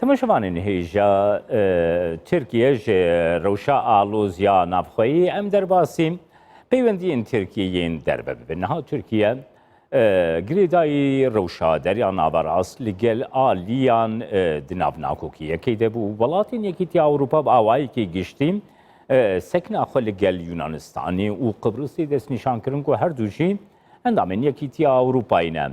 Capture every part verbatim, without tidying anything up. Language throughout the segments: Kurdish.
Temaşevanên hêja, e, Tirkiye ji rewşa alozya navxweyî em derbasî peywendiyên Tirkiye yên derve bibin. Niha Tirkiye, e, girêdayî rewşa Derya Naverast li gel aliyan, e, di nav nakokiyekê de bû. Welatên Yekîtiya Ewropa bi awayekî giştî, e, sekna xwe li gel Yunanistanê û Qibrisê destnîşan kirin ku her du jî endamên Yekîtiya Ewropayê ne.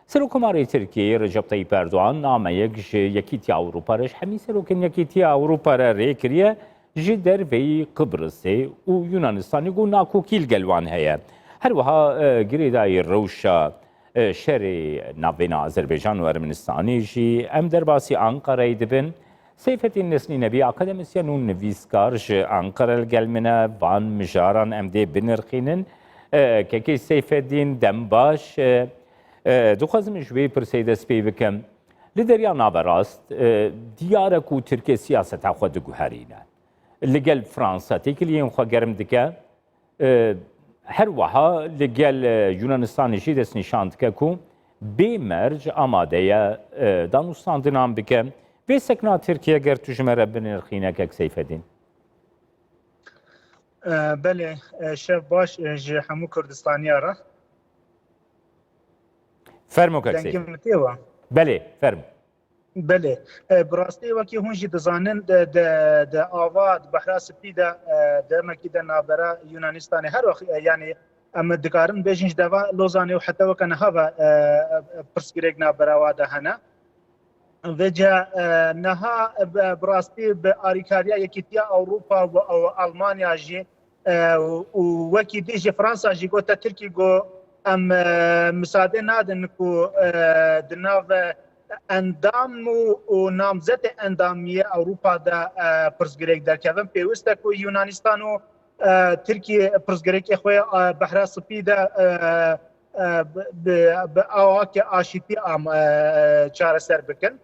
Serokkomarê Tirkiyeyê Recep Tayyip Erdogan nameyek ji Yekîtiya Ewropa re, ji hemî serokên Yekîtiya Ewropa re rê kiriye, ji derveyî Qibrisê û Yunanistanê ku nakokî li gel wan heye. Her wiha, e, girêdayî rewşa, e, şerê navbeyna Azerbaycan û Ermenistanê jî em derbasî Ankarayê dibin. Seyfettin Nesli Nebi, akademisyen û nivîskar ji Ankara li gel min e. Van mijaran em dê binirxînin. E, kekê Seyfettin, dem baş. E, e, dixwazim ji wê pirsê dest pê bikim. Li Derya Naverast, e, diyar e ku Tirkiye siyaseta xwe diguherîne. Li gel Fransa têkiliyên xwe germ dike. E, her wiha li gel, e, Yunanistanê jî destnîşan dike ku bê merc amade ye, e, danûstandinan bike. Vê sekna Tirkiye ger tu ji me re binirxîne kek Seyfedîn. E, belê, e, şev baş, e, ji hemû Kurdistaniya re. Fermo kek Seyfedîn. Dengê min tê we? Belê, fermo. Belê. E, bi rastî wekî hûn jî dizanin, di, di, di ava, di Behra Spî de, e, demekî de navbera Yunanistanê her wext, e, yanî em dikarin bêjin ji deva Lozanê û heta weke niha ve, e, e, pirsgirêk navbera wa de hene. Vêca, e, niha, e, bi, bi rastî bi arîkariya Yekîtiya Ewropa û, û Almanya jî, e, û, û wekî dî jî Fransa jî gote Tirkî, got, em, e, misadê nadin ku, e, di nav, e, endam û, û namzetê endamiyê Ewropa de, e, pirsgirêk derkevin. Pêwist e ku Yunanistan û, e, Tirkî pirsgirêkê xwe, e, Behra Spî de, e, e, bi, bi, bi awakê aşîtî am, e, çareser bikin.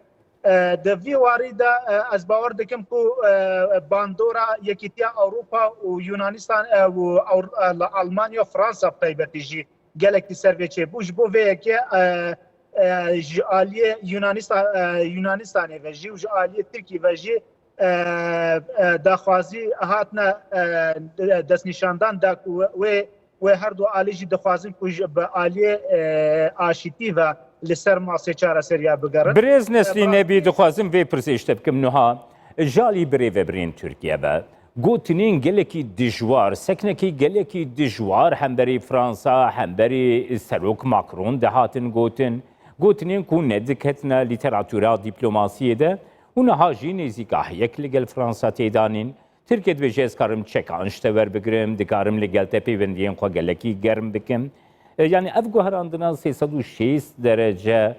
E, di vî warî de, e, ez bawer dikim ku, e, bandora Yekîtiya Ewropa û Yunanistan, e, û Ewro-, e, Almanya û Fransa bi taybetî jî gelekî ser vê çêbû. Ji bo vê yekê, e, e, ji aliyê Yunanistan, e, Yunanistanê ve jî û ji aliyê Tirkî ve jî, e, e, daxwazî hatine, e, destnîşandan da ku wê, wê her du alî jî dixwazin ku ji, bi aliyê, e, aşîtî ve li ser masê çareseriya bigerin. Birêz Neslî Nebî, dixwazim vê pirsê ji te bikim niha. Ji alî birêvebirên Tirkiye ve gotinên gelekî dijwar, seknekî gelekî dijwar hemberî Fransa, hemberî Serok Macron de hatin gotin. Gotinên ku nediketine lîteratûra dîplomasiyê de û niha jî nêzîkahiyek li gel Fransa tê danîn. Tirkiye dibêje, ez karim çekan ji te werbigirim, dikarim li gel te pêwendiyên xwe gelekî germ bikim. E, yanî ev guherandina sê sed û şêst derece,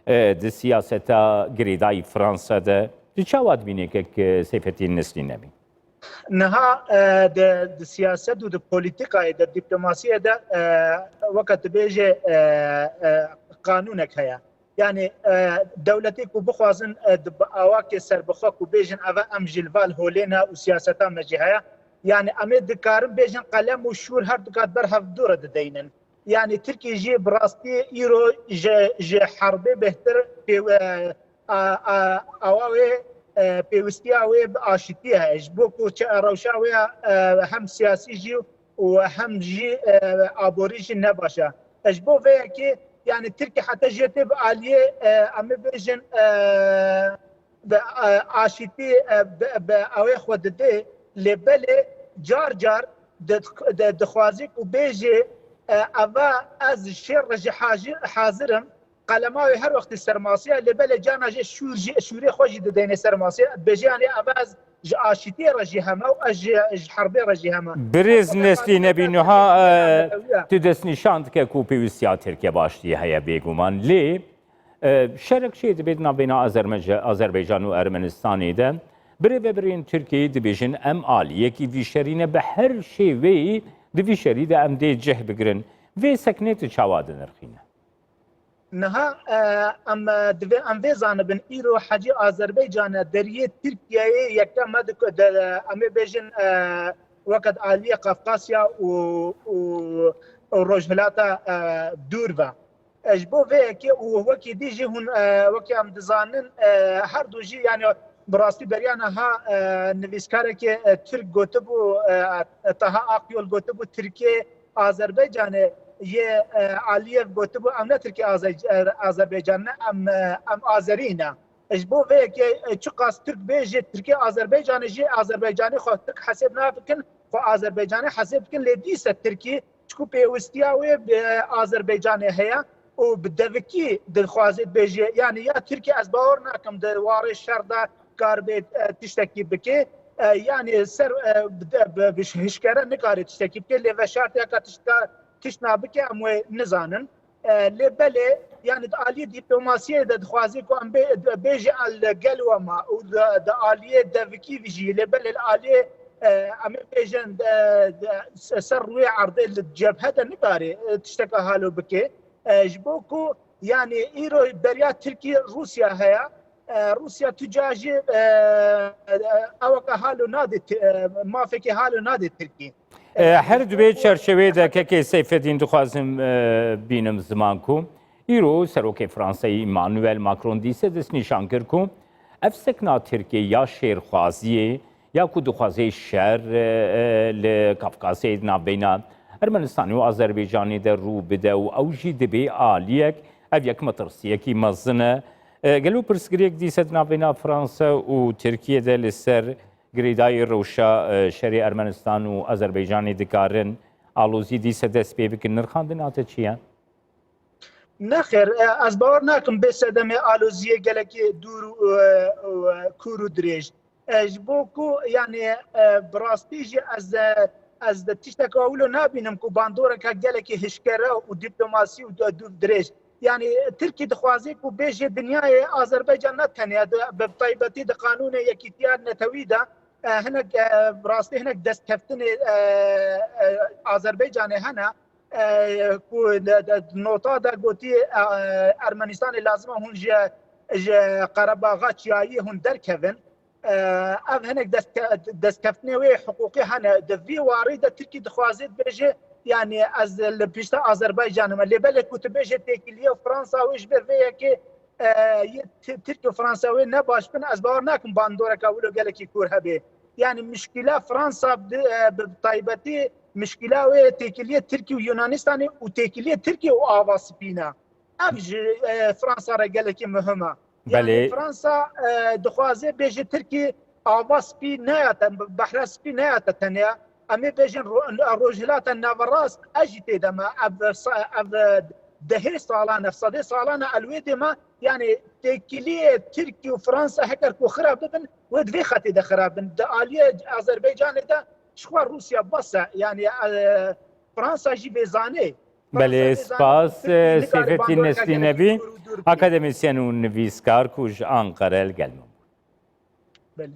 e, di siyaseta girêdayî Fransa de, tu çawa dibînî kek, e, Seyfettin Neslî Nebî? Niha, e, di, di siyaset û di polîtîkayê de, dîplomasiyê de, e, weke dibêje, e, e, qanûnek heye. Yanî, e, dewletê ku bixwazin, e, di, bi awakê serbixwe ku bêjin, eve em ji li va holê ne û siyaseta me jî heye. Yanî, em ê dikarin bêjin qelem û şûr her du kat ber hevdû re dideynin. Yanî, Tirkî jî bi rastî îro ji, ji herbê bêhtir pêw-, e, a, a, awa wê, e, pêwistiya wê bi aşitî heye. Ji bo ku çi rewşa wê ya, e, hem siyasî jî û hem jî, e, aborî jî ne baş e. E, ji bo vê yekê, yanî Tirkî heta jê tê bi aliyê, e, em ê bêjin, e, bi, e, aşîtî, e, bi, bi awê xwe didê, lê belê car car di-, di-, dixwazî ku bêjê, e, eva ez şêr re jî hajir, hazir im, qelema wê her wextî sermasiya, lê belê cana jê şûr jî, şûrê xwe jî dideyne sermasiya. Dibêje, yanî ev ez ji aşîtiyê re jî heme û ez ji, ji herbê re jî heme. Birêz Neslî Nebî, niha, e, tu destnîşan dike ku pêwîstiya Tirkiye baştî heye bêguman. Lê, e, şerek çê dibe di navbeyna Azermece-, Azerbaycan û Ermenistanê de. Birêvebirên Tirkiyeyê dibêjin, em aliyekî vî şerî ne, bi her şêweyî di vî şerî de em dê cih bigirin. Vê seknê tu çawa dinirxîne? Niha, e, em, e, divê em vê zanibin, îro hecî Azerbaycan e, deriyê Tirkiyeyê yekem e, di ku-, de, em ê bêjin, e, weke di aliyê Qafqasya û, û, û Rojhilata, e, dûr ve. E, ji bo vê yekê û wekî dî jî hûn, e, wekî em dizanin, e, her du jî, yani, bi rastî beriya niha, e, nivîskarekê, e, Tirk gotibû, e, Taha Akyol gotibû, Tirkiyê Azerbaycanê yê, e, Aliyev gotibû, em ne Tirkiyê Azer-, e, Azerbaycan ne, em, e, em Azerî ne. Ji bo vê yekê, e, çiqas Tirk bêje Tirkiyê Azerbaycanê jî Azerbaycanê xwe Tirk hesêb nabikin, xwe Azerbaycanê hesêb bikin, lê dîse Tirkî çiku pêwistiya wê bi Azerbaycanê heye û bi devikî dixwaze bêje, yani ya Tirkî ez bawer nakim di warê şer de karibe, e, tiştekî bike, e, yani ser, e, bi de-, bi, bi hişkere nikare tiştekî bike, lê veşartiyaka tişta, tiştna bike em wê nizanin. E, lê belê, yani di aliyê dîplomasiyê de dixwaze ku em bê-, bêje el gel we ma û di, di aliyê devikî vî jî, lê belê li aliyê, e, em ê bêjin, e, de, se-, ser rûyê erdê li cebhe de nikare, e, tişteka halo bike. E, ji bo ku, yani, îro beriya Tirkî Rûsya heye. E, Rûsya tu ca jî, e, e, eweke halo nade Ti-, e, mafekê halo nade Tirkî. E, her di vê çerçeveyê de kekê Seyfedîn dixwazim, e, bînim ziman ku îro Serokê Fransayê Emmanuel Macron dîse destnîşan kir ku ev sekna Tirkiyê ya şêrxwaziyê ya ku dixwaze şer, e, e, li Kafkasê di navbeyna Ermenistanê û Azerbaycanê de rû bide û ew jî dibê aliyek, ev yek metirsiyekî mezin e. E, gelo pirsgirêk dîse di navbeyna Fransa û Tirkiyê de li ser girêdayî rewşa, e, şerê Ermenistan û Azerbaycanê dikarin alozî dîse dest pê bikin? Nirxandina te çi ye? Nexêr, e, ez bawer nakim bê sedemê aloziyê gelekî dûr û, e, û, e, kûr û dirêj. E, ji bo ku, yani, e, bi rastî jî ez, e, ez de tişteka wilo nabînim ku bandoreke gelekî hişkere û dîplomasî û de-, dûr dirêj. Yani, Tirkî dixwaze ku bêje dinyayê Azerbaycan ne tenê, de, bi taybetî di qanûnê yekîtiya netewî de, e, hinek, e, bi rastî hinek destkeftinê, e, e, Azerbaycanê hene, e, ku de, de, nota de gotî, e, Ermenistanê lazim e hûn ji, ji Qerebaxa Çiyayî hûn derkevin. E, ev hinek destke-, destkeftinê wê hiqûqî hene. Di vî warî de Tirkî dixwaze bêje, yani ez li pişta Azerbaycanê me. Lê belê ku tu bêje têkiliya Fransa wê ji ber vê yekê, e, yê Ti-, Tirk û Fransa wê ne baş bin, ez bawer nakim bandoreka wilo gelekî kûr hebe. Yani mişkîla Fransa bi, e, bi taybetî mişkîla wê têkiliyê Tirkî û Yunanistanê û têkiliyê Tirkî û Ava Spî ne. Ev ji, e, Fransa re gelekî muhim e. Yani Belê. Fransa, e, dixwaze bêje Tirkî Ava Spî neya te, Behra Spî neya te tenê. Em ê bêjin ro-, Rojhilata Naverast, ez jî tê de me. Ev sa-, ev, e, dehê salan e, sedê salan e, el wê dê me. Yani têkiliyê Tirkî û Fransa heker ku xira bibin, wê di vê xetê de xira bin. Di aliyê Azerbaycanê de jixwe Rûsya bes e. Yani, e, Fransa jî vê zanê. Belê, spas, Seyfettin Neslî Nebî, akademisyen û nivîskar ku ji Anqere li gel me bû. Belê.